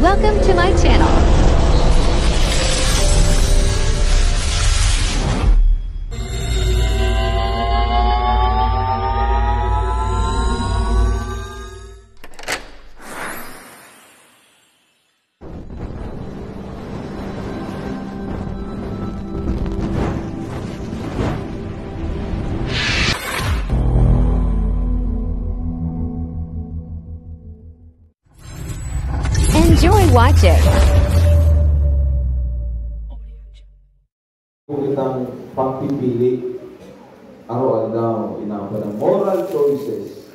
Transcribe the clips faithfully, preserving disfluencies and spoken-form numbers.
Welcome to my channel. Enjoy watching. Kung itang pagpipili, araw-araw, inaapod na moral choices.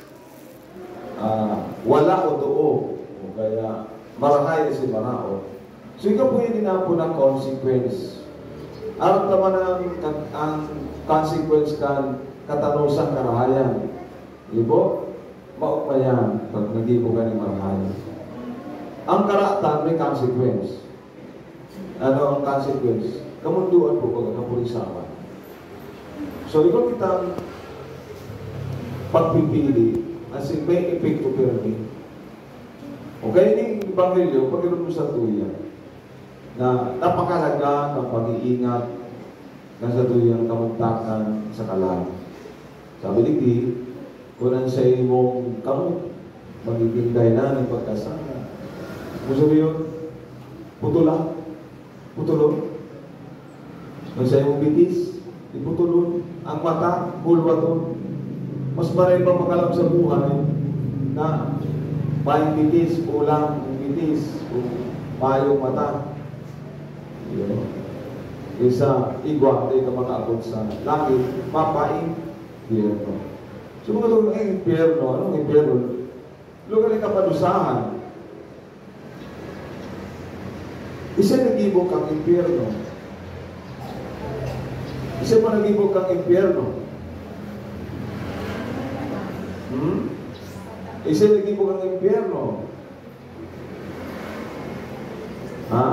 Ah, wala o too, o kaya marahay si maraot. So, ikaw po yung inaapod na consequence. Aram naman ang, ang consequence kan katanusang karahayan. Di ba? Maupmayan pag nagibo ka ni marahay. Ang karatan may consequence. Ano ang consequence? Kamundoan po pag kapurisawan. So, ikaw kitang pagpipili, as in, may epekto pirmi. Okay, ning ebanghelyo, pag mo sa tuya, na napakalaga ng pag-iingat na sa tuyang kamugtakan sa kalag. Sabi ni King, kung ang sa imong kamot, magiging dahilan ng pagkasala. Gusto mo yun? Putulan. Putulon. Ang sa imong bitis, iputulon. Ang mata, bulwaton. Mas maray pa makalam sa buhay na mayong bitis, kulang ang bitis, o mayong mata. Yun. Kaysa igwa tayo ka makaabot sa langit, mapain, impyerno. So, mga tol, ang impyerno, anong impyerno? Lugar ng kapadusahan. Isa nagibo kang impyerno. Isa pa nagibo kang impyerno. Hmm? Isa nagibo kang impyerno. Ha?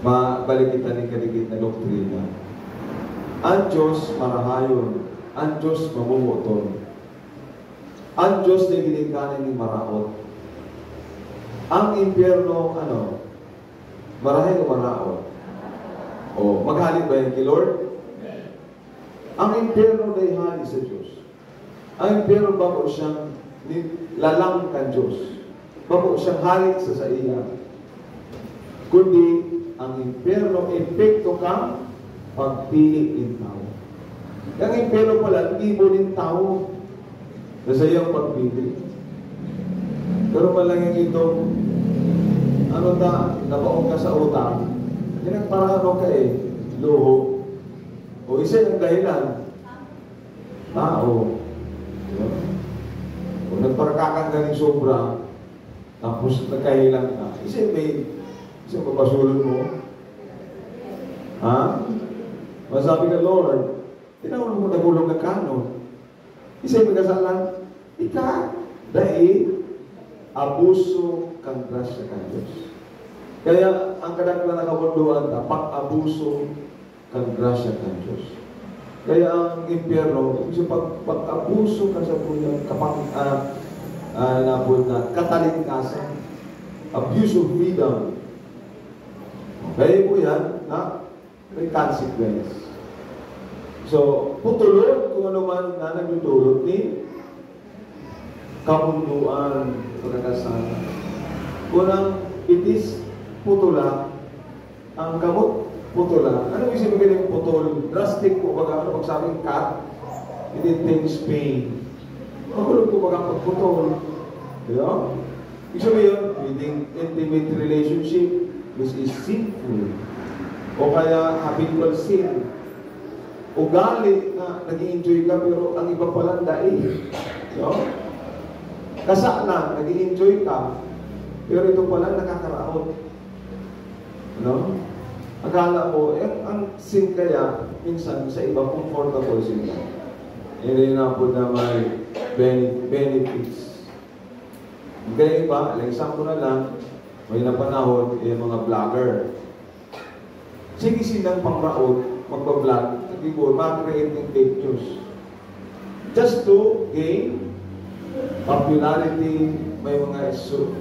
Mabalik kita ning kadikit na doktrina. Ang Diyos marahayon. Ang Diyos mamomoton. Ang Diyos na ginikanan ni maraot. Ang impyerno, ano? Marahay o maraot? O, maghali ba yan ki Lord? Ang impyerno dai hali sa Diyos. Ang impyerno bako siyang ni-, lalang kan Diyos. Bako siyang hali sa saiya. Kundi, ang impyerno epekto kan pagpili nin tawo. Ang impyerno pala, gibo nin tawo na sa iyang pagpili. Pero malangin itong, ano ta, nabaon ka sa utang, yan ang parang ano ka eh, luho. O isa yung dahilan, tao. Diba? Kung nagparakakan ka ng sobra, tapos nagkahilang ka, isa yung may, isa yung papasulon mo. Ha? Masabi ka, Lord, tinawag mo nagulong na kanon. Isa yung kasalan, ika, dai, abuso kan grasya kan Diyos. Kaya ang kadaklan na kamundoan na pag-abuso kan grasya kan Diyos. Kaya ang impyerno, ibig sabihin, pag, pag-abuso ka sa buhay, kapag, ah, ah, inabot na katalingkasan, abuse of freedom. Kaya po yan, na may consequence. So, putulon kung ano man na nagdudulot ni kamundoan, pagkakasala. Kung ang itis, putula, ang kamot, putula. Ano ibig sabihin ng putol? Drastic po baga, ano pagsabing cut? It entails pain. Makulog po baga pagputol. Di ba? Ibig sabihin, pwedeng intimate relationship, which is sinful. O kaya habitual sin. Ugali na nag-i-enjoy ka, pero ang iba pala dai. No? Kasalan, nag-i-enjoy ka, pero ito pala nakakaraot. No? Akala mo, eh, ang sin kaya, minsan sa iba, comfortable sila. Hindi na po na may bene-, benefits. Kaya iba, like example na lang, may napanahon, yung mga vlogger. Sige silang pamraot, magpa-vlog, at ibo, mag-create ng fake news. Just to gain popularity, may mga So,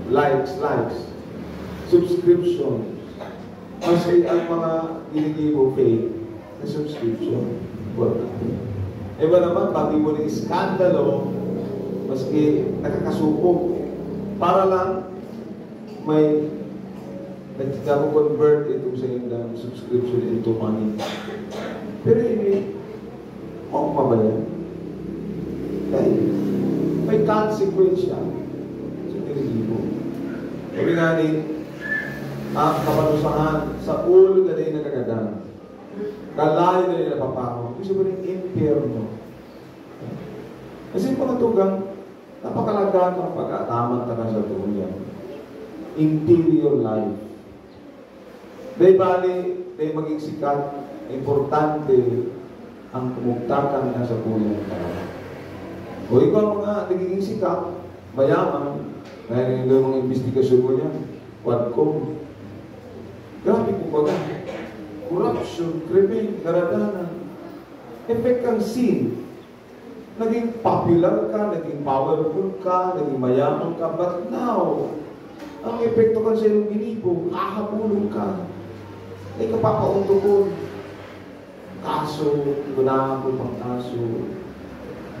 likes, likes, subscription. Maski ang mga ginigibo fake na subscription. Importante. Iba naman, pati mo ng iskandalo, maski nakakasuko. Para lang may nagkako-convert itong sa indang subscription into money. Pero ini, oh, mabayan. Dahil may consequence siya sa ginigibo. Sabi nga ni, ang kapanusahan sa ulo na rin nakagadan. Kalayo na nila papahon. Gusto ko rin impyerno. Kasi mga tugang, napakalaga ang pag-ataman ka na sa dunia. Interior life. Dahil bali, dahil maging sikat, importante ang kumugtakan na sa buhay ng tao. O ikaw mga nagiging sikat, mayaman, dahil yung mga investigasyon mo yan, Quadcom. Grabe po baga. Corruption, krimen, karadanan. Effect kang sin. Naging popular ka, naging powerful ka, naging mayaman ka, but now, ang epekto kan sa iyong ginibo, hahabulon ka. Ay kapapaundokon. Kaso, gunahon pang kaso.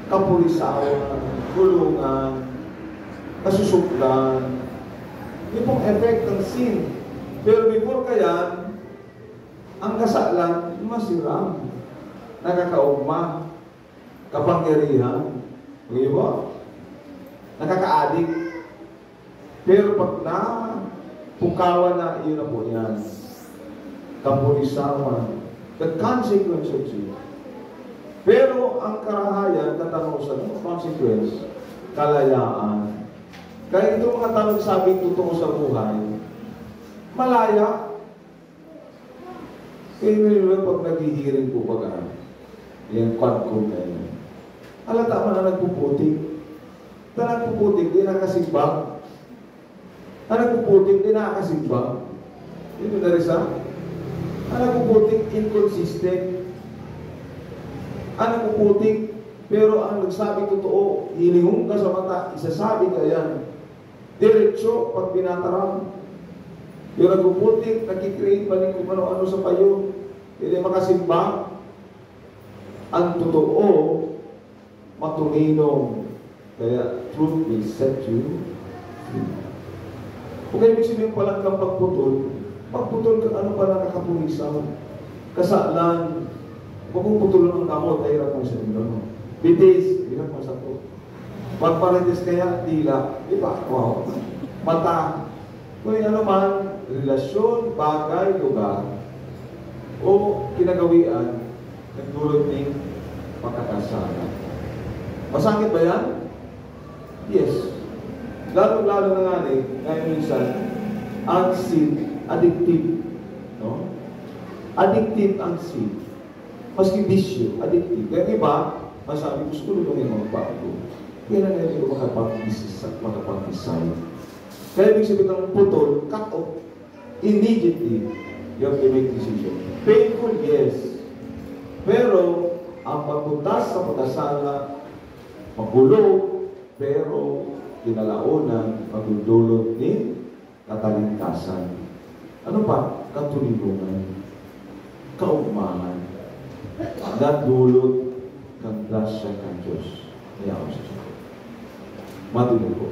Kapulisawan, kulungan, kasusuklan. Yung pong effect ng sin. Pero before kayan, ang kasalan, masiram. Nakakaugma. Kapangyarihan. Di ba? Nakakaadik. Pero pag napukawan na, iyon na po yan. Kapulisawan. The consequence of sin. Pero ang karahayan, katanosan ng consequence, kalayaan. Kaya itong mga tao nagsabing totoo sa buhay, malaya. Kaya yun, pag naghihiring po baga, yung Quadcom na yun. Halata man ang nagpuputik. Ang nagpuputik, di nakasimbag. Ang nagpuputik, di nakasimbag. Ito na rin sa, ang nagpuputik, inconsistent. Ang nagpuputik, pero ang nagsabi totoo, hilingon ka sa mata, isasabi ka yan. Diretso, pag pinataram. Yung nagpuputik, nagki-create pa rin kung ano-ano sa payo. Hindi makasimba. Ang totoo, matulinong. Kaya, truth will set you free. Kung ibig sabihin pa lang kang pagputol, pagputol ka, ano pa lang nakapulisaw. Kasalan, magpuputol ng kamot, ay hirap mo sa inyo. Bitis, hirap mo sa to. Pagparitis kaya, dila. Di ba? Wow. Mata. Kung ano man, relasyon, bagay, lugar, o kinagawian, nagdulot ning pagkakasala. Masakit ba yan? Yes. Lalo-lalo na nga eh, kaya minsan, ang sin, addictive. No? Addictive ang sin. Maski bisyo, addictive. Kaya iba, masabi, "Gusto ko naman yung magbago. Kaya na ngayon ko makapag-desisyon, makapag-decide." Kaya ibig sabihin ng putol, cut off. Immediately, you have to make decision. Painful, yes. Pero, ang pagbutas sa pagkasala, magulo, pero kinalaonan, magdudulot ni katalingkasan. Ano pa? Katulinongan. Kaugmahan. Nadulot kan grasya kan Diyos. Kaya ako sa Diyos. Matuloy po.